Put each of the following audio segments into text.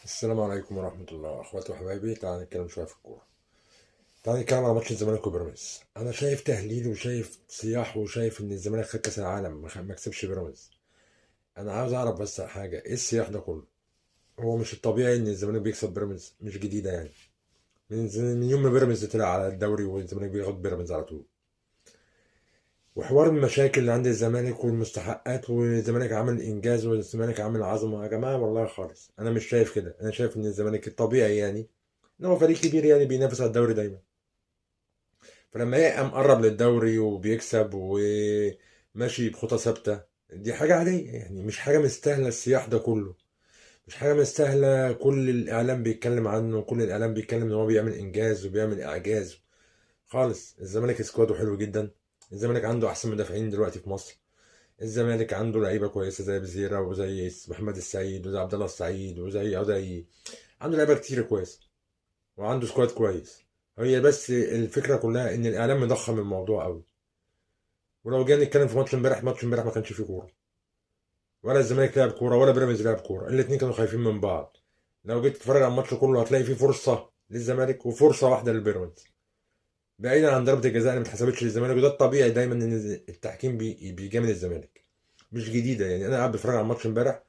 السلام عليكم ورحمة الله، اخواتي وحبايبي. تعالى نتكلم شوية في الكورة. تعالى نتكلم على ماتش الزمالك وبيراميدز. انا شايف تهليل وشايف صياح وشايف ان الزمالك خد كاس العالم، ما كسبش بيراميدز. انا عاوز اعرف بس حاجة، ايه الصياح ده كله؟ هو مش الطبيعي ان الزمالك بيكسب بيراميدز، مش جديدة يعني. من يوم ما بيراميدز طلع على الدوري والزمالك بياخد بيراميدز على طول. وحوار المشاكل اللي عند الزمالك والمستحقات، والزمالك عامل انجاز والزمالك عامل عظمه، يا جماعة والله خالص انا مش شايف كده. انا شايف ان الزمالك الطبيعي يعني ان هو فريق كبير، يعني بينافس على الدوري دايما، فلما يبقى مقرب للدوري وبيكسب وماشي بخطى ثابتة، دي حاجة عادية يعني، مش حاجة مستاهلة السياح ده كله، مش حاجة مستاهلة كل الاعلام بيتكلم عنه، وكل الاعلام بيتكلم ان هو بيعمل انجاز وبيعمل اعجاز. خالص الزمالك squad ه حلو جدا، الزمالك عنده احسن مدافعين دلوقتي في مصر، الزمالك عنده لعيبة كويسة زي بزيره وزي محمد السعيد وزي عبد الله السعيد وزي عنده لعيبة كتير كويسة وعنده squad كويس. هي بس الفكرة كلها ان الاعلام مضخم الموضوع قوي. ولو جينا نتكلم في ماتش امبارح، ماتش امبارح ما كانش فيه كورة، ولا الزمالك لعب كورة ولا بيراميدز لعب كورة، الاثنين كانوا خايفين من بعض. لو جيت تتفرج على الماتش كله هتلاقي فيه فرصة للزمالك وفرصه واحدة للبيراميدز، بعيدا عن ضربه الجزاء اللي ما اتحسبتش للزمالك. وده الطبيعي دايما ان التحكيم بيجامل الزمالك، مش جديدة يعني. انا قاعد بتفرج على الماتش امبارح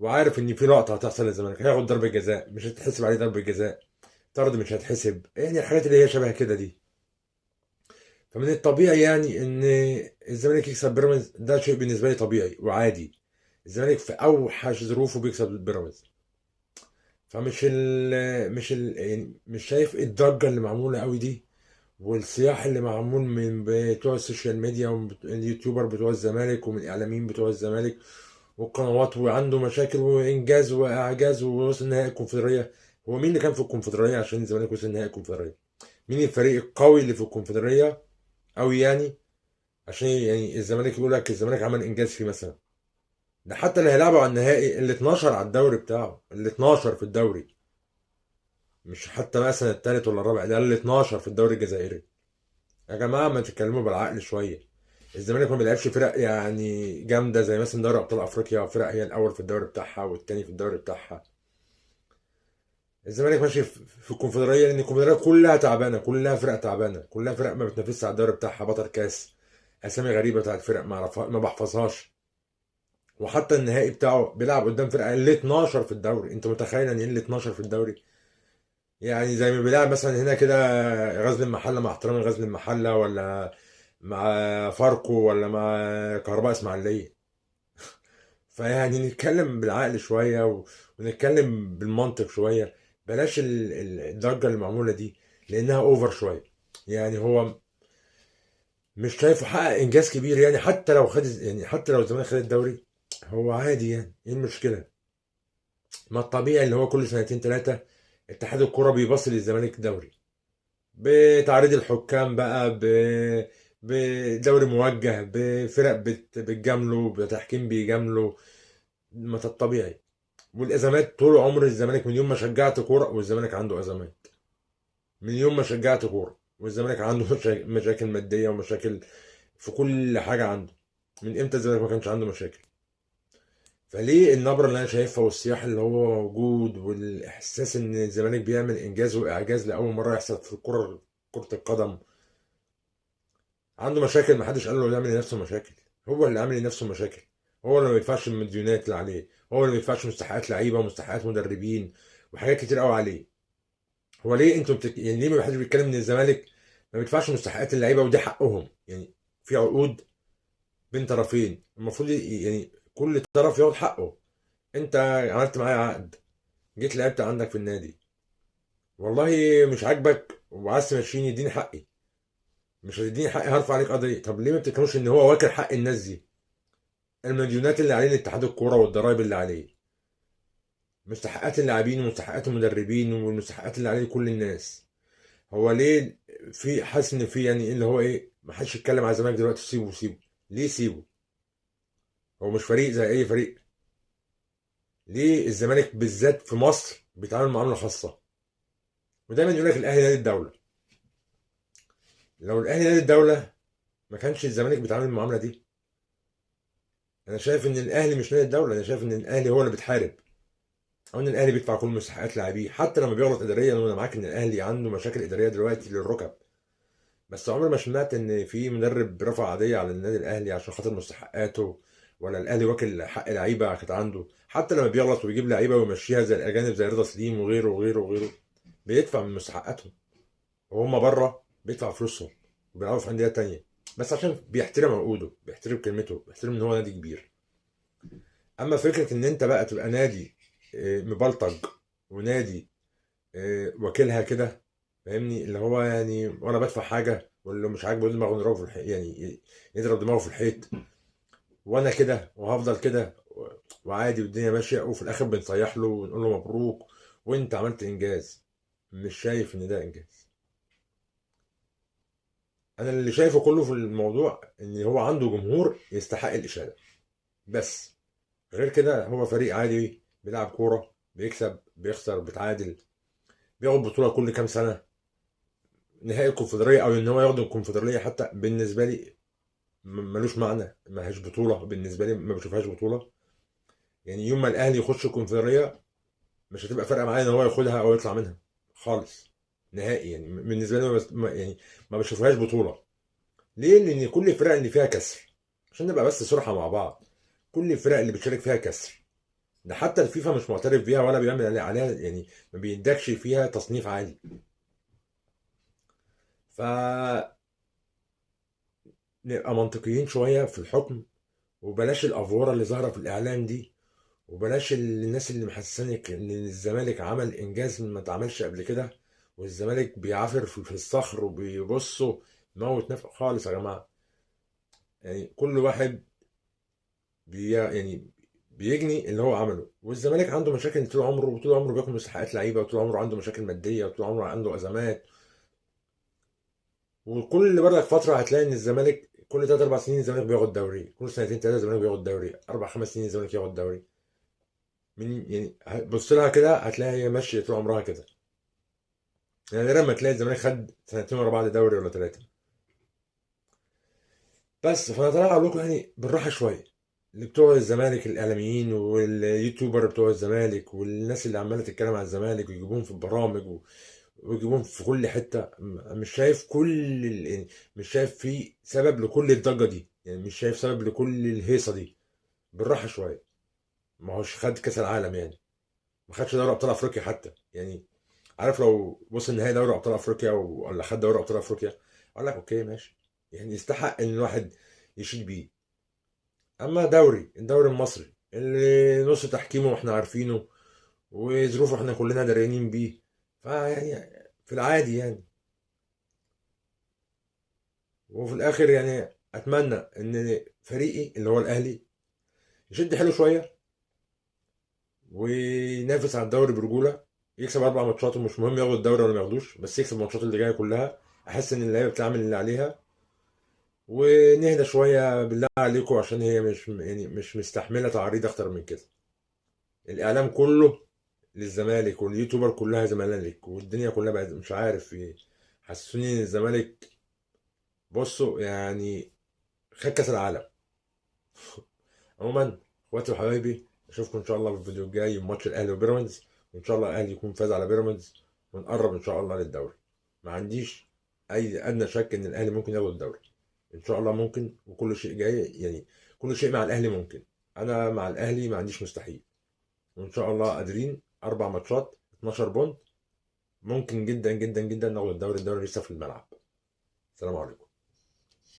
وعارف ان في لقطة هتحصل للزمالك، هياخد ضربه جزاء مش هتحسب عليه ضربه جزاء، طرد مش هتحسب، يعني الحاجات اللي هي شبه كده دي. فمن الطبيعي يعني ان الزمالك يكسب بيراميدز، ده شيء بالنسبة لي طبيعي وعادي. الزمالك في اوحش ظروفه بيكسب بيراميدز، فمش ال مش ال يعني مش شايف الضجة اللي معمولة قوي دي، والصياح اللي معمول من بتوع ال social media وال YouTuber بتوع الزمالك ومن الاعلاميين بتوع الزمالك والقنوات، وعنده مشاكل وانجاز واعجاز ووصل نهائي الكونفدراليه. هو مين اللي كان في الكونفدراليه عشان الزمالك وصل نهائي الكونفدراليه؟ مين الفريق القوي اللي في الكونفدراليه قوي يعني عشان يعني الزمالك يقول لك الزمالك عمل انجاز فيه مثلا؟ ده حتى اللي هيلعبوا على النهائي اللي 12 على الدوري بتاعه، اللي 12 في الدوري، مش حتى مثلا الثالث ولا الرابع، ده اللي 12 في الدوري الجزائري. يا جماعة ما تتكلموا بالعقل شوية. الزمالك ما بيلعبش فرق يعني جامدة زي مثلا دوري ابطال افريقيا، فرق هي الاول في الدوري بتاعها والتاني في الدوري بتاعها. الزمالك ماشي في الكونفدراليه لان الكونفدراليه كلها تعبانة، كلها فرق تعبانة، كلها فرق ما بتنافسش على الدوري بتاعها، بطل كاس، اسامي غريبة بتاعت فرق ما اعرفها ما بحفظهاش. وحتى النهائي بتاعه بيلعب قدام فرقه اللي 12 في الدوري. انت متخيل ان ايه اللي 12 في الدوري؟ يعني زي ما بيلعب مثلا هنا كده غزل المحلة، مع احترامي غزل المحلة، ولا مع فاركو، ولا مع كهرباء اسماعيليه. فيعني نتكلم بالعقل شوية ونتكلم بالمنطق شوية، بلاش الضجة اللي معمولة دي لانها over شوية. يعني هو مش شايفه حقق انجاز كبير يعني، حتى لو خد، يعني حتى لو الزمالك خد الدوري هو عادي، يعني ايه المشكلة؟ ما الطبيعي اللي هو كل سنتين ثلاثة اتحاد الكورة بيبص للزمالك دوري، بتعريض الحكام بقى، بدوري موجه، بفرق بتجامله، بتحكيم بيجامله، ما الطبيعي. والازمات طول عمر الزمالك من يوم ما شجعت كورة والزمالك عنده ازمات، من يوم ما شجعت كورة والزمالك عنده مشاكل مادية ومشاكل في كل حاجة عنده. من امتى الزمالك ما كانش عنده مشاكل؟ فليه النبرة اللي انا شايفها والصياح اللي هو موجود والاحساس ان الزمالك بيعمل انجاز واعجاز لاول مرة يحصل في كره القدم؟ عنده مشاكل، ما حدش قال له يعمل لنفسه مشاكل، هو اللي عامل لنفسه مشاكل، هو اللي ما بيدفعش المديونات اللي عليه، هو اللي ما بيدفعش مستحقات لعيبة ومستحقات مدربين وحاجات كتير قوي عليه. هو ليه انتوا يعني ليه ما حدش بيتكلم ان الزمالك ما بيدفعش مستحقات اللعيبة ودي حقهم؟ يعني في عقود بين طرفين، المفروض يعني كل طرف ياخد حقه. انت عملت معايا عقد، جيت لعبت عندك في النادي، والله مش عاجبك وعايز تمشيني، اديني حقي، مش هتديني حقي هرفع عليك قضية. طب ليه ما بتتكلموش ان هو واكل حق الناس دي؟ المديونات اللي عليه لاتحاد الكورة والضرايب اللي عليه، مستحقات اللاعبين ومستحقات المدربين والمستحقات اللي عليه كل الناس. هو ليه في حاسس ان في يعني اللي هو ايه، ما حدش يتكلم على الزمالك دلوقتي، سيبه سيبه. ليه سيبه؟ هو مش فريق زي اي فريق. ليه الزمالك بالذات في مصر بيتعامل معاملة خاصة؟ ودايما يقول لك الاهلي نادي الدولة. لو الاهلي نادي الدولة ما كانش الزمالك بيتعامل المعاملة دي. انا شايف ان الاهلي مش نادي الدولة، انا شايف ان الاهلي هو اللي بيتحارب. او ان الاهلي بيدفع كل مستحقات لاعبيه حتى لما بيغلط اداريا. وانا معاك ان الاهلي عنده مشاكل ادارية دلوقتي للركب، بس عمري ما سمعت ان في مدرب رفع قضية على النادي الاهلي عشان خاطر مستحقاته، ولا الاهلي واكل حق لعيبة كانت عنده. حتى لما بيغلط ويجيب لعيبة ويمشيها زي الاجانب زي رضا سليم وغيره وغيره وغيره، بيدفع من مستحقاتهم، وهم بره بيدفع فلوسهم وبيلعبوا في اندية تانية، بس عشان بيحترم عقوده، بيحترم كلمته، بيحترم ان هو نادي كبير. اما فكرة ان انت بقى تبقى نادي مبلطج ونادي واكلها كده، فاهمني، اللي هو يعني وانا بدفع حاجة واللي مش عاجبه دماغه يضربه في الحيط، يعني يضرب دماغه في الحيط، وانا كده وهفضل كده وعادي والدنيا ماشية، وفي الاخر بنصيح له ونقول له مبروك وانت عملت انجاز. مش شايف ان ده انجاز. انا اللي شايفه كله في الموضوع ان هو عنده جمهور يستحق الاشادة، بس غير كده هو فريق عادي بيلعب كورة، بيكسب بيخسر بيتعادل، بياخد بطوله كل كام سنة، نهائي الكونفدراليه او ان هو ياخد الكونفدراليه حتى بالنسبة لي ملوش معنى، ما هيش بطوله بالنسبة لي، ما بشوفهاش بطوله. يعني يوم ما الاهلي يخش الكونفدراليه مش هتبقى فارقه معايا ان هو ياخدها او يطلع منها خالص نهائي، يعني بالنسبة لي يعني ما بشوفهاش بطوله. ليه؟ لان كل الفرق اللي فيها كسر، عشان نبقى بس صراحة مع بعض، كل الفرق اللي بتشارك فيها كسر، ده حتى الفيفا مش معترف بيها ولا بيعمل عليها، يعني ما بيدكش فيها تصنيف عالي. ف نبقى منطقيين شوية في الحكم، وبلاش الافوره اللي ظاهره في الاعلام دي، وبلاش الناس اللي محسسانك ان الزمالك عمل انجاز ما اتعملش قبل كده، والزمالك بيعافر في الصخر وبيبصوا موت نفسه خالص. يا جماعة يعني كل واحد يعني بيجني اللي هو عمله، والزمالك عنده مشاكل طول عمره، وطول عمره بياخد مستحقات لعيبة، وطول عمره عنده مشاكل مادية، وطول عمره عنده ازمات، وكل برضك فترة هتلاقي ان الزمالك كل 3 4 سنين الزمالك بياخد دوري، كل سنتين 3 الزمالك بياخد دوري، 4 5 سنين الزمالك ياخد دوري. من يعني بص لها كده هتلاقي هي ماشية طول عمرها كده، يعني لما تلاقي الزمالك خد سنتين ورا بعض دوري ولا 3 بس. فانا طالع اقول لكم يعني بالراحة شوية، اللي بتوع الزمالك الاعلاميين واليوتيوبر بتوع الزمالك والناس اللي عماله تتكلم على الزمالك ويجيبوهم في البرامج ويجيبوهم في كل حتة، مش شايف كل يعني مش شايف في سبب لكل الضجة دي، يعني مش شايف سبب لكل الهيصه دي. بالراحة شوية، ما هوش خد كاس العالم، يعني ما خدش دوري ابطال افريقيا حتى، يعني عارف لو وصل نهائي دوري ابطال افريقيا ولا خد دوري ابطال افريقيا اقول لك okay ماشي، يعني يستحق ان الواحد يشيد بيه. اما الدوري المصري اللي نص تحكيمه واحنا عارفينه وظروفه احنا كلنا داريانين بيه، فيعني في العادي يعني. وفي الاخر يعني اتمنى ان فريقي اللي هو الاهلي يشد حيله شوية وينافس على الدوري برجوله، يكسب 4 ماتشات، ومش مهم ياخد الدوري ولا ما ياخدوش، بس يكسب الماتشات اللي جاية كلها. احس ان اللعيبة بتعمل اللي عليها، ونهدى شوية بالله عليكم، عشان هي مش مستحمله تعريض اكتر من كده. الاعلام كله للزمالك، واليوتيوبر كلها زمالك، والدنيا كلها بقت مش عارف ايه. حسسوني ان الزمالك بصوا يعني خد كاس العالم. عموما اخواتي وحبايبي، اشوفكم ان شاء الله في الفيديو الجاي ماتش الاهلي وبيراميدز، وان شاء الله الاهلي يكون فاز على بيراميدز ونقرب ان شاء الله للدوري. ما عنديش اي ادنى شك ان الاهلي ممكن ياخد الدوري ان شاء الله، ممكن، وكل شيء جاي، يعني كل شيء مع الاهلي ممكن. انا مع الاهلي ما عنديش مستحيل، وان شاء الله قادرين. 4 ماتشات 12 بونت، ممكن جدا جدا جدا ناخد الدوري. الدوري لسه في الملعب. السلام عليكم.